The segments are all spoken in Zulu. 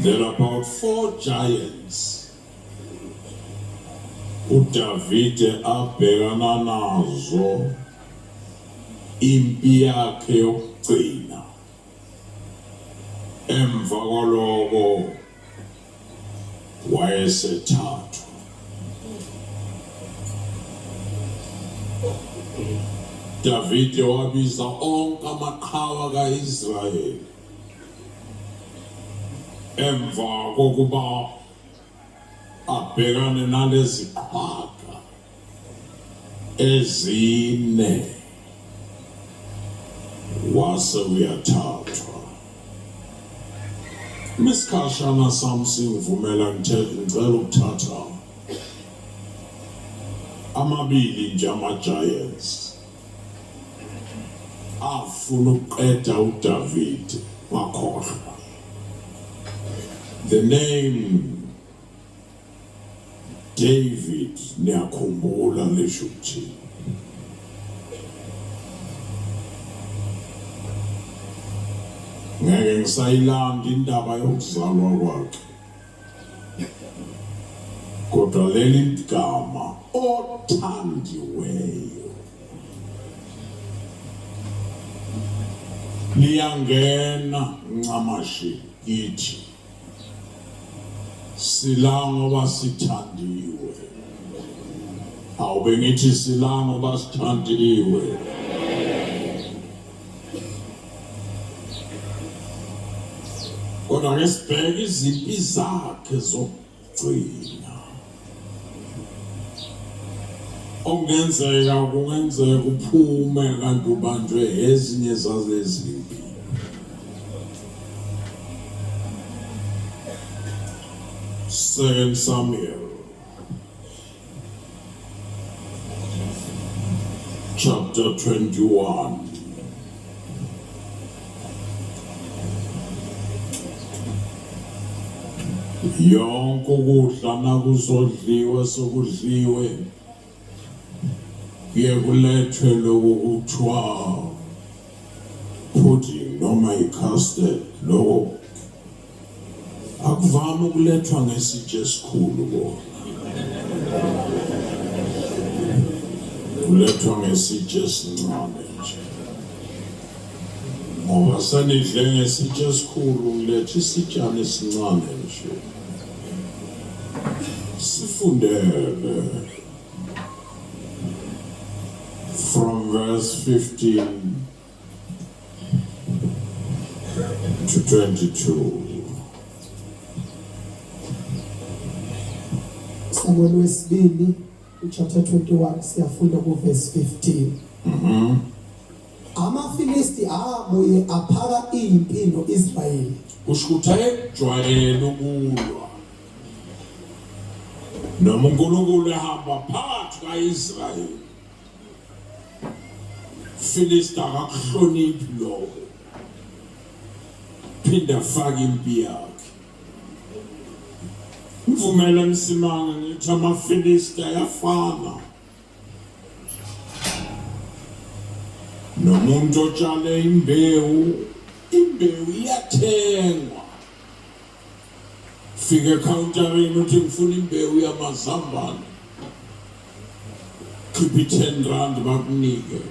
There are about four giants uDavide abhekana nazo impi yakhe yokugcina. Emva kwaloko wayesethathwa. Davide wabiza onke amaqhawe kaIsrayeli emva kokuba abhekane nalezi qhwaga ezine wase uyathathwa. Misikhashana sami singivumela ngicela ukuthatha amabili nje ama-Giants afuna ukuqeda uDavid wakhohlwa. The name David niyakhumbula lisho ukuthini? Ngeke ngisayilanda indaba yokuzalwa kwakhe. Kodwa leli gama othandiweyo liyangena ncamashi kithi. Sila ngoba sithandiwe. Awube ngithi sila ngoba sithandiwe. Kodwa ke sibheke izimpi zakhe zokugcina. Okungenzeka kungenzeka uphume kanti ubanjwe ezinye zalezi mpi. Second Samuel chapter 21. Yonke ukudla nakuzodliwa sokudliwe kuye kulethwe lokhu kuthiwa pudding noma i-custard lokho akuvami ukulethwa ngesitsha esikhulu kona kulethwa ngesitsha esincane nje ngoba senidle ngesitsha esikhulu ngiletha isitshana esincane nje sifundele from verse 15 to 22. Samuel wesibili chapter 21 siyafunda ku verse 15. Mhm. AmaFilisti abuye aphaka impi noIsrayeli. Kusho ukuthi ayejwayele ukulwa. Noma uNkulunkulu ehamba phakathi kaIsrayeli. Filista akakuhloniphi lokho. Phinda faka impi yakhe. Mvumele Msimanga ngithi amaFilista ayafana. Nomuntu otshale imbewu, imbewu iyathengwa. Fika ekhawuntarini uthi ngifuna imbewu yamazambane. Khipha i-10 rand bakunike.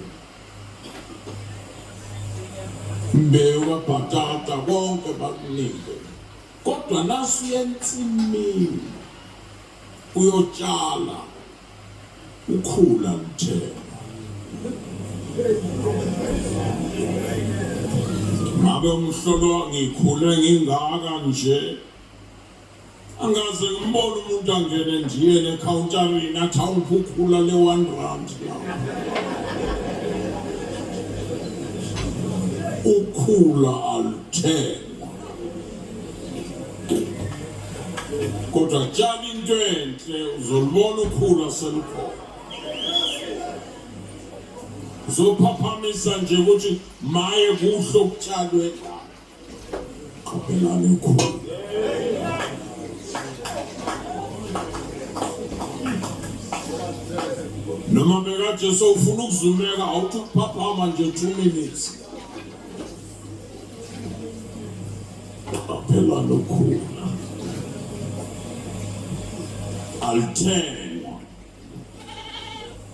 Imbewu kabhatata konke bakunike. Kodwa nasuye ensimini uyotshala ukhula luthela. Ngabe umhlolo ngikhule ngingaka nje angaze ngimbone umuntu angene ndiyele ekhawuntarini athi awungiphi ukhula le-one rand la ukhula aluthengwa kodwa tshala into enhle uzolubona ukhula selukhona uzophaphamisa nje ukuthi maye kuhle okutshalwe la Qaphelani ukhulu. Noma bekade sowufuna ukuzumeka awuthi ukuphaphama nje 2 minutes. Qaphelani ukhula. Alithengwa.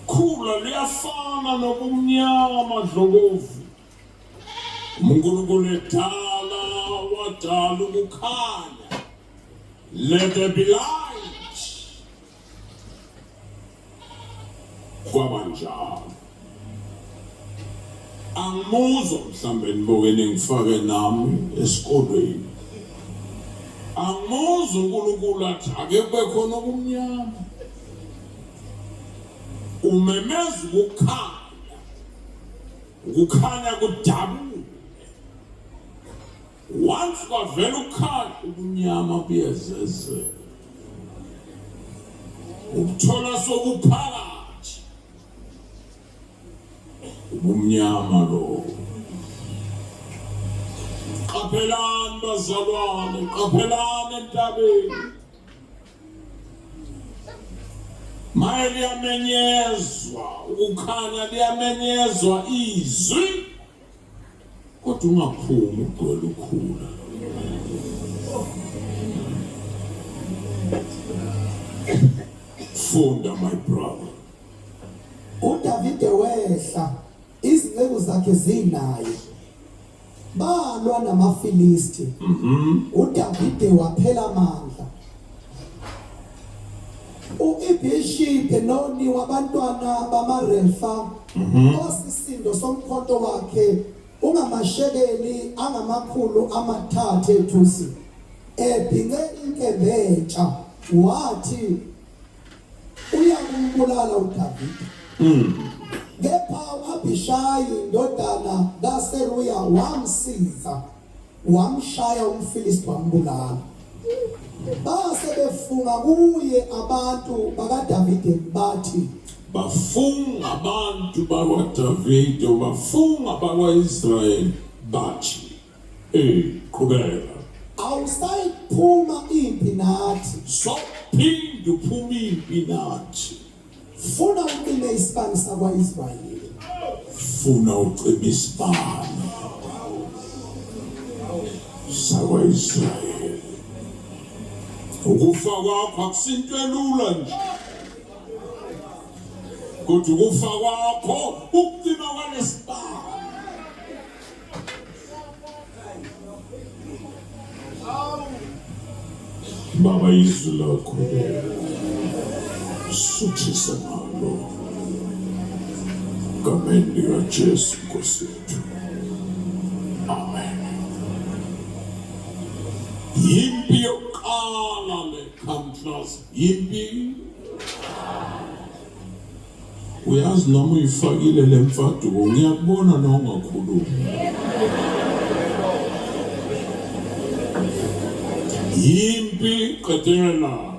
Khula liyafana nobumnyama dlokovu. uNkulunkulu edala wadala ukukhanya. Let there be light. Kwaba njalo. Angimuzwa mhlambe nibuke ningifake nami esikolweni. Angimuzwa uNkulunkulu athi ake kube khona okumnyama. Umemeza ukukhanya. Ukukhanya kudabule. Once kwavela ukukhanya ubumnyama buyezezela. Ukuthola sokuphakathi ubumnyama lo. Qaphelani bazalwane, qaphelani entabeni. Maye liyamenyezwa ukukhanya, liyamenyezwa izwi, kodwa ungaphumi ugcwele ukhula. Funda my brother. UDavide wehla izinceku zakhe zinaye balwa namaFilisti. UDavide waphela amandla. U-Ibhishi Benoni wabantwana bamaRefa osisindo somkhonto wakhe ungamashekeli angama-300 ethusi ebhince inkemba entsha wathi uyakumbulala uDavide. Kepha u-Abhishayi indodana kaSeruya wamsiza wamshaya umFilisti wambulala. Base befunga kuye abantu bakaDavide bathi Bafunga abantu bakwaDavide, bafunga bakwa-Israyeli bathi, Eh, qhubeka. Awusayiphuma impi nathi. Sophinda uphuma impi nathi. Funa ucime isibani sakwa-Israyeli. Funa ucime isibani sakwa-Israyeli. Ukufa kwakho akusinto elula nje. Kodwa ukufa kwakho ukucima kwalesibani. Baba izwi lakho suthise ngalo gameni likaJesu Nkosi yethu amen. Yimpi yokuqala le come class yimpi Uyazi noma uyifakile le mfaduko ngiyakubona noma ungakhulumi. Yimpi qedela.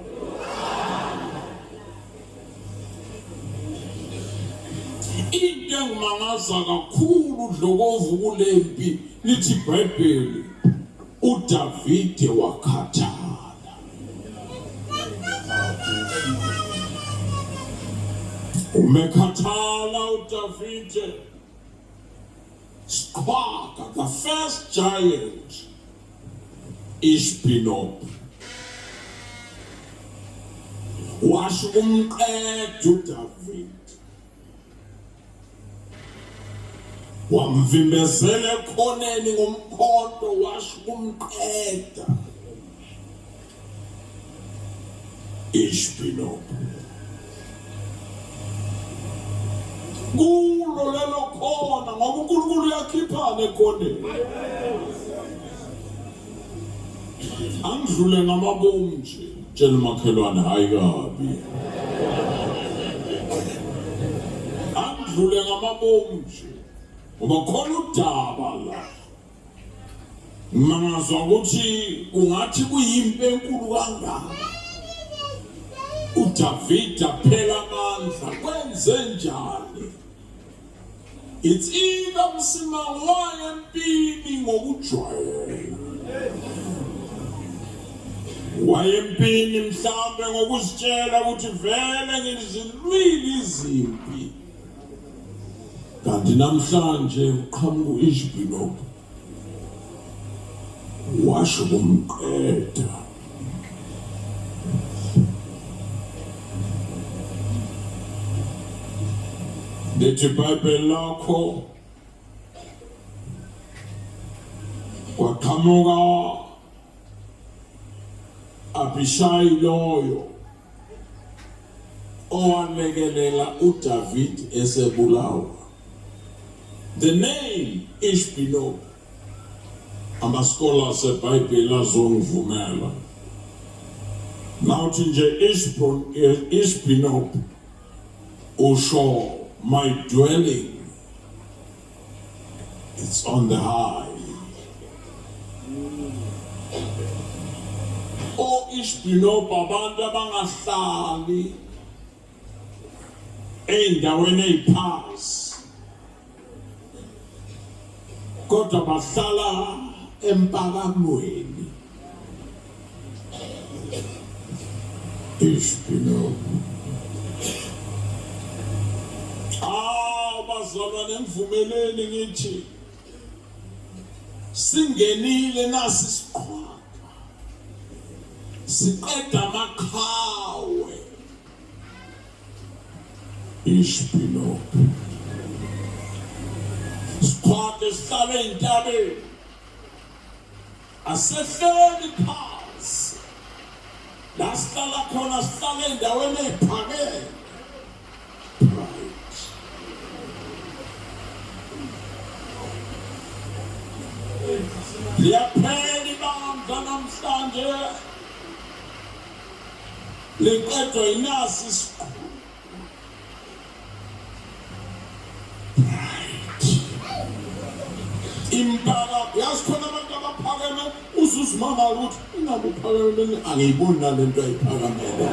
Into engimangaza kakhulu Dlokovu kulempi lithi iBhayibheli uDavide wakhathala. Umekhathala uDavide siqhwaga the first giant Ishbinob washo kumqeda uDavide Wamvimbezela ekhoneni ngomkhonto washo kumqeda. Ishbinob. Kulo lelo khona ngoba uNkulunkulu uyakhiphana ekhoneni. Angidlule ngamabomu nje. Tshela umakhelwane hayi kabi. Angidlule ngamabomu nje. Ngoba khona udaba la. Ngimangazwa ukuthi kungathi kuyimpi enkulu kangaka. UDavida phela amandla kwenze njani? It's either Msimang waya empini ngokujwayela. Waya empini mhlambe ngokuzitshela ukuthi vele ngizilwile izimpi. Kanti namhlanje uqhamuka u-Ishbinob. Washo kumqeda. Lithi iBhayibheli lakho kwaqhamuka Abishayi loyo owalekelela uDavid esebulawa. The name Ishbinob ama-scholars eBhayibheli azongivumela. Nawuthi nje Ishbinob usho my dwelling it's on the high. O Ishbinob abantu abangahlali ey'ndaweni ey'phasi kodwa bahlala empakamweni. Ishbinob. Awu bazalwane ngivumeleni ngithi singenile nasi isiqhwaga siqeda amaqhawe. Ishbinob. Siqhwaga sihlale entabeni. Asehleli phansi. La sihlala khona sihlala endaweni eyiphakeme. Pride. Liyaphela ibandla namhlanje. Liqedwa yinasi isiqu. Impala yazi khona abantu abaphakeme uzuzimangala ukuthi ingabe uphakeme angiyiboni nalento ayiphakamele.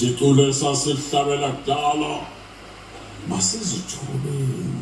Iculo esasihlabela kudala masizithuleni.